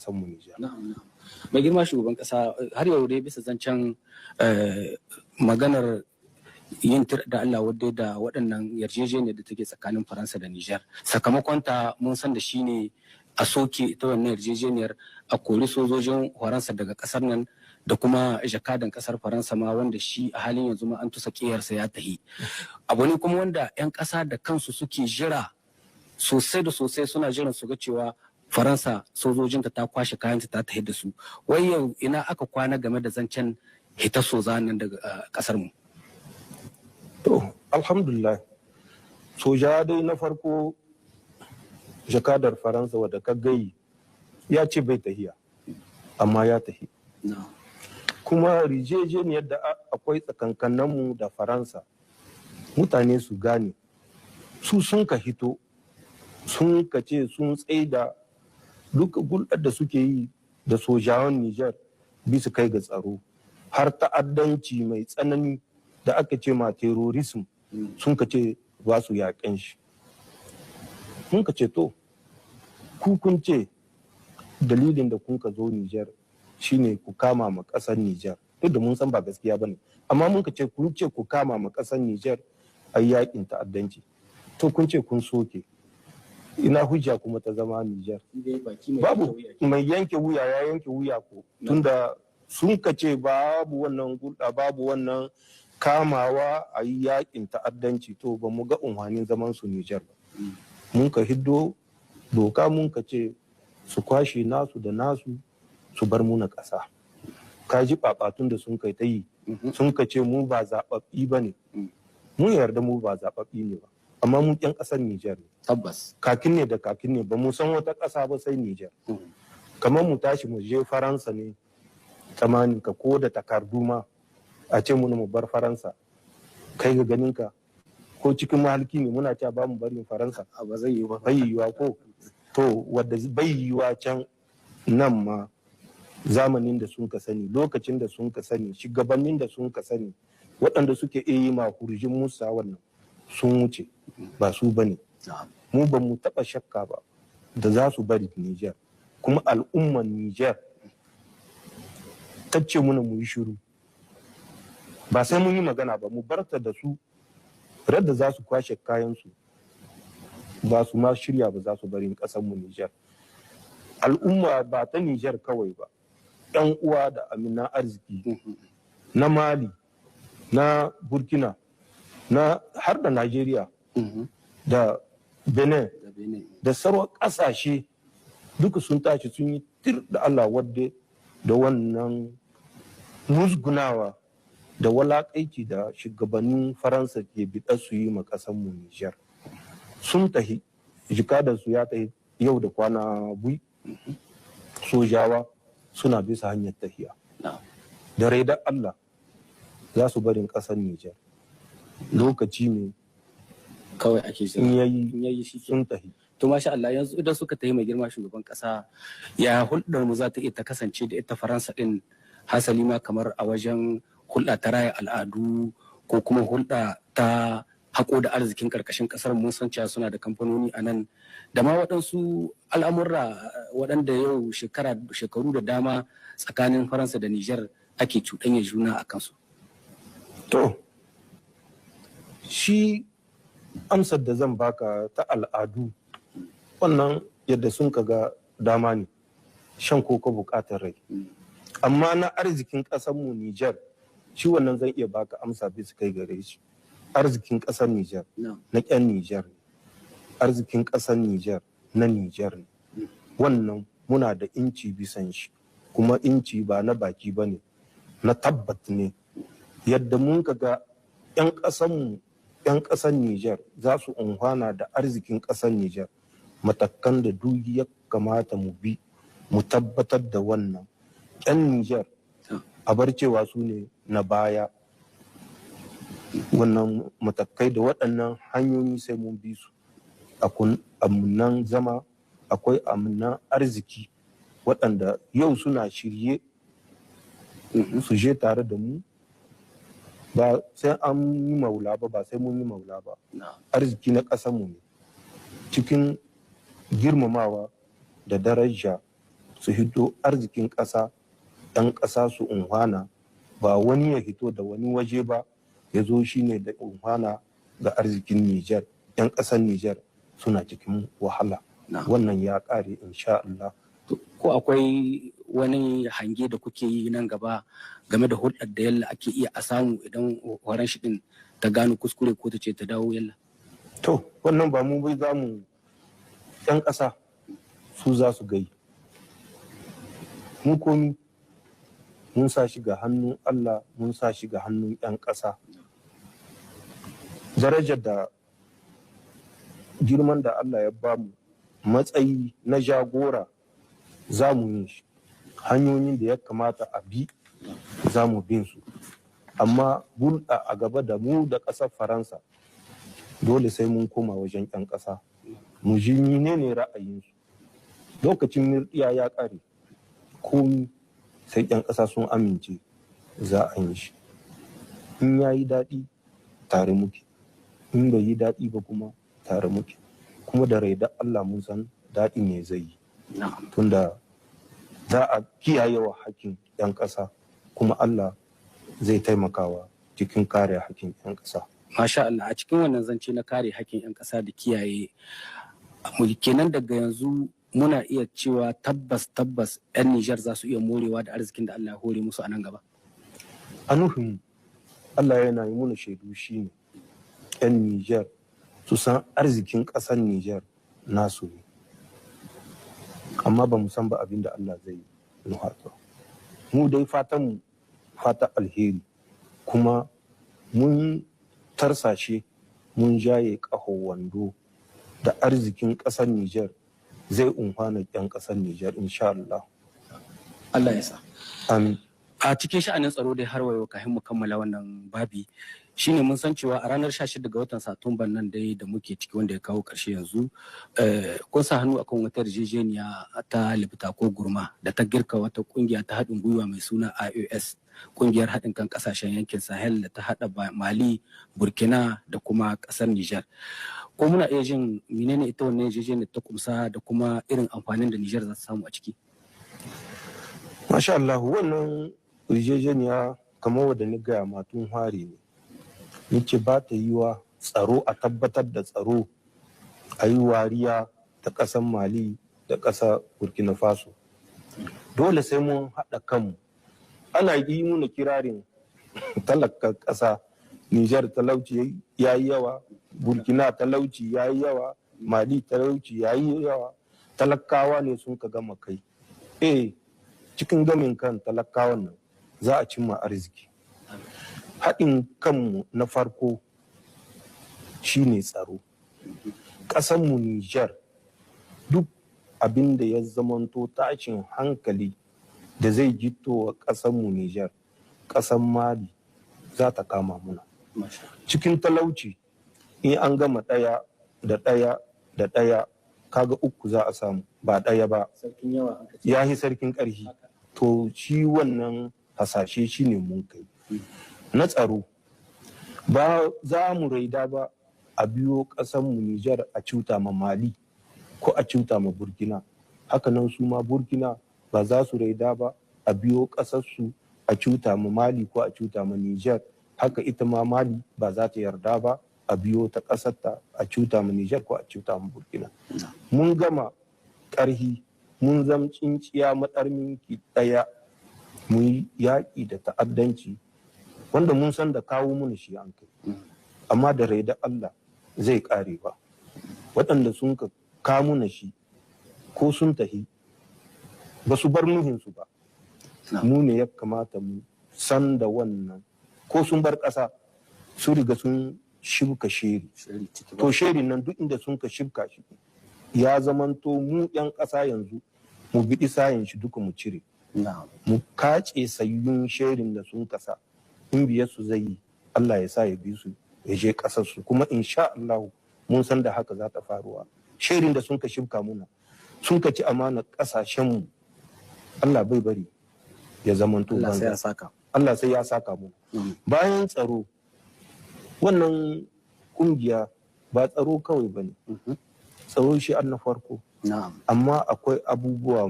Mu Nijar. Mai girma shugaban kasa, har yau dai bisa zancen maganar yin tir da Allah wadda da waɗannan yarjejeniyar da take tsakanin Faransa da Nijar. Sakamakon ta mun san da shi ne a soke ita wannan yarjejeniyar, a kori sojojin Faransa daga ƙasar nan, da kuma jakadan ƙasar Faransa ma, wanda shi a halin yanzu ma an tusa ƙeyarsa ya tahi. Abu ne kuma wanda 'yan ƙasa da kansu suke jira sosai da sosai, suna jiran su ga cewa Faransa sojojinta ta kwashe kayanta ta tafi da su. Wai yau ina aka kwana game da zancen hita soza nan daga kasar mu? To, alhamdulillah. Soja dai na farko, jakadar Faransa wadda ka gayi, ya ce bai tahiya, amma ya tahi. Kuma rijejeniyar da akwai tsakankaninmu da Faransa, mutane su gane, su sun ka hito, sun ka ce sun tsaida duk gulɗar da suke yi da sojawan Nijar bisa kai ga tsaro, har ta'addanci mai tsanani da aka ce ma terrorism, sun ka ce ba su yaƙen shi. Mun ka ce, to, ku kun ce dalilin da kun ka zo Nijar shine ku kama ma ƙasar Nijar, duk da mun san ba gaskiya bane, amma mun ka ce kun ce ku kama ma ƙasar Nijar a yaƙin ta'addanci. To, kun ce kun soke, ina hujja kuma ta zama Nijar? Babu. Mai yanke wuya ya yanke wuya ko, tunda sun ka ce babu wannan gulɗa, babu wannan kamawa a yi yakin ta'addanci, to ba mu ga unhwanin zaman su Nijar ba. Mun ka hiddo doka, mun ka ce su kwashe nasu da nasu su bar muna ƙasa. Ka ji ɓaɓatun da sun kai ta yi, sun ka ce mu ba zaɓaɓɓi ba ne. Mun yarda mu ba zaɓaɓɓi ne ba, amma mu ƴan ƙasar Nijar ne. Tabbas. Kakin ne da kakin ne, ba mu san wata ƙasa ba sai Nijar. Kamar mu tashi mu je Faransa ne tamanin ka ko da takardu ma a ce mu mu bar Faransa. Kai ga ganin ka, ko cikin mahalki ne muna cewa ba mu barin Faransa? Ba zai yi ba. Bai yiwuwa ko. To, wadda bai yiwuwa can, nan ma zamanin da sun ka sani, lokacin da sun ka sani, shugabannin da sun ka sani, waɗanda suke iya yi ma hurjin musa, wannan sun wuce, ba su bane. Mu ba mu taɓa shakka ba da za su bari Nijar. Kuma al'umman Nijar ta ce muna mu yi shiru, ba sai mun yi magana ba, mu barta da su. Radda za su kwashe kayansu, ba su ma shirya ba, za su bari mu Nijar. Al'umma ba ta Nijar kawai ba, yan uwa da amina arziki na Mali, na Burkina, na har da Najeriya da Benin da sauran ƙasashe duka sun tashi sun yi tir da Allah wadde da wannan musgunawa da walaƙaici da shugabannin Faransa ke biɗa su yi ma ƙasarmu Nijar. Sun tahi, su ya tahi yau da kwana bui, sojawa suna bisa hanyar tahiya. Da rai da Allah za su barin ƙasar Nijar. Lokaci ne kawai ake in yayi shi. Sun tahi. To, masha Allah. Yanzu idan suka tafi, mai girma shugaban kasa, ya hulɗar mu za ta iya ta kasance da ita Faransa din, hasali ma kamar a wajen hulɗa ta raya al'adu ko kuma hulɗa ta haƙo da arzikin ƙarƙashin ƙasar? Mun san cewa suna da kamfanoni a nan, da ma waɗansu al'amurra waɗanda yau shekaru da dama tsakanin Faransa da Nijar ake cuɗanya juna a kansu. To, shi amsar da zan baka ta al'adu, wannan yadda sun ga dama ne, shan koko bukatar rai. Amma na arzikin mu Nijar, shi wannan zan iya baka amsa bisa kai gare shi. Arzikin ƙasar Nijar na ƙyan Nijar ne, arzikin ƙasar Nijar na Nijar ne. Wannan muna da inci bisan shi, kuma inci ba na baki ba ne, na tabbat ne. Yadda mun ga 'yan ƙasanmu, 'yan ƙasar Nijar za su unhwana da arzikin ƙasar Nijar, matakan da duk ya kamata mu bi mu tabbatar da wannan, 'yan Nijar a bar cewa su ne na baya, wannan matakai da waɗannan hanyoyi sai mun bi su. Amunan zama akwai amunan arziki waɗanda yau suna shirye su je tare da mu, ba sai an yi maula ba, ba sai mun yi maula ba. Arziki na ƙasarmu ne, cikin girmamawa da daraja. Su hito arzikin ƙasa, 'yan ƙasa su unhwana, ba wani ya hito da wani waje ba ya zo shi ne da unhwana ga arzikin Nijar. 'Yan ƙasar Nijar suna cikin wahala. Wannan ya ƙare insha Allah. Ko akwai wani hange da kuke yi nan gaba game da hulɗar da yalla ake iya a samu idan horon shi din ta gano kuskure ko ta ce ta dawo yalla? To, wannan ba mu bai za mu, 'yan ƙasa su za su gai. Mu komi mun sa shi ga hannun Allah, mun sa shi ga hannun 'yan ƙasa. Darajar da girman da Allah ya bamu, matsayi na jagora, za mu yi shi. Hanyoyin da ya kamata a bi za mu bin su. Amma hulɗa a gaba da mu da ƙasar Faransa, dole sai mun koma wajen 'yan ƙasa. Mu ji ne ra'ayinsu. Lokacin mirɗiya ya ƙare, komi sai 'yan ƙasa sun amince za a yi shi. In ya yi daɗi tare muke, in bai yi daɗi ba kuma tare muke. Kuma da rai da Allah mun san daɗi ne zai yi. Tunda za a kiyaye wa hakkin 'yan ƙasa, kuma Allah zai taimakawa cikin kare hakkin 'yan ƙasa. Masha Allah, a cikin wannan zance na kare hakkin 'yan ƙasa da kiyaye, kenan daga yanzu muna iya cewa tabbas tabbas 'yan Nijar za su iya morewa da arzikin da Allah ya hore musu a nan gaba. A nufin Allah yana yi muna shaidu shine 'yan Nijar su san arzikin ƙasar Nijar nasu ne. Amma ba mu san ba abin da Allah zai nuha. Mu dai fatan mu fata alheri, kuma mun tarsashe mun jaye ƙaho wando da arzikin ƙasar Nijar zai umfana 'yan ƙasar Nijar insha Allah. Allah ya sa. Amin. A cikin sha'anin tsaro dai har wayo, kafin mu kammala wannan babi, shine mun san cewa a ranar 16 ga watan Satumban nan dai da muke ciki, wanda ya kawo ƙarshe yanzu, kun sa hannu akan wata yarjejeniya ta Liptako Gurma da ta girka wata kungiya ta haɗin gwiwa mai suna IOS, kungiyar haɗin kan ƙasashen yankin Sahel da ta haɗa Mali, Burkina da kuma ƙasar Niger. Ko muna iya jin menene ita wannan yarjejeniyar ta kumsa da kuma irin amfanin da Niger za ta samu a ciki? Masha Allah, wannan yarjejeniya kamar wadda ni gaya ma tun hari ne. Nace ba ta yi wa tsaro a tabbatar da tsaro a yi wariya ta ƙasar Mali da ƙasar Burkina Faso. Dole sai mun haɗa kanmu. Ana yi muna kirarin talaka ƙasa Nijar talauci ya yi yawa, Burkina talauci ya yi yawa, Mali talauci ya yi yawa, talakawa ne sun ka gama kai. Eh, cikin gamin kan talakawan nan za a cimma arziki. Haɗin kanmu na farko shine tsaro. Ƙasanmu Nijar, duk abin da ya zamanto tashin hankali da zai gito wa ƙasanmu Nijar, ƙasan Mali za ta kama muna. Cikin talauci, in an gama ɗaya da ɗaya da ɗaya, kaga uku za a samu ba ɗaya ba. Ya yi sarkin ƙarfi. To, shi wannan hasashe shi ne mun kai. Na tsaro, ba za mu raida ba a biyo ƙasanmu Nijar a cuta ma Mali ko a cuta ma Burkina. Hakanan su ma Burkina ba za su raida ba a biyo ƙasarsu a cuta ma Mali ko a cuta ma Nijar. Haka ita ma Mali ba za ta yarda ba a biyo ta ƙasarta a cuta ma Nijar ko a cuta ma Burkina. Mun gama ƙarhi, mun zam tsinciya maɗarminki ɗaya, mu yi yaƙi da ta'addanci wanda mun san da kawo mana shi an kai. Amma da rai da Allah zai ƙare ba. Waɗanda sun ka kawo mana shi ko sun tahi ba su bar nuhinsu ba. Mu ne ya kamata mu san da wannan, ko sun bar ƙasa su riga sun shibka sheri. To, sherin nan duk inda sun ka shibka shi ya zamanto mu 'yan ƙasa yanzu mu biɗi sayin shi duka mu cire. Mu kace sayyun sherin da sun kasa, in biyar su zai yi, Allah ya sa ya bi su ya je ƙasar su, kuma insha Allah mun san da haka za ta faruwa. Sherin da sun ka shibka muna, sun ka ci amana ƙasashen mu, Allah bai bari ya zamanto Allah sai ya saka. Allah sai ya saka muna. Bayan tsaro, wannan kungiya ba tsaro kawai bane. Tsaro shi an na farko. Amma akwai abubuwa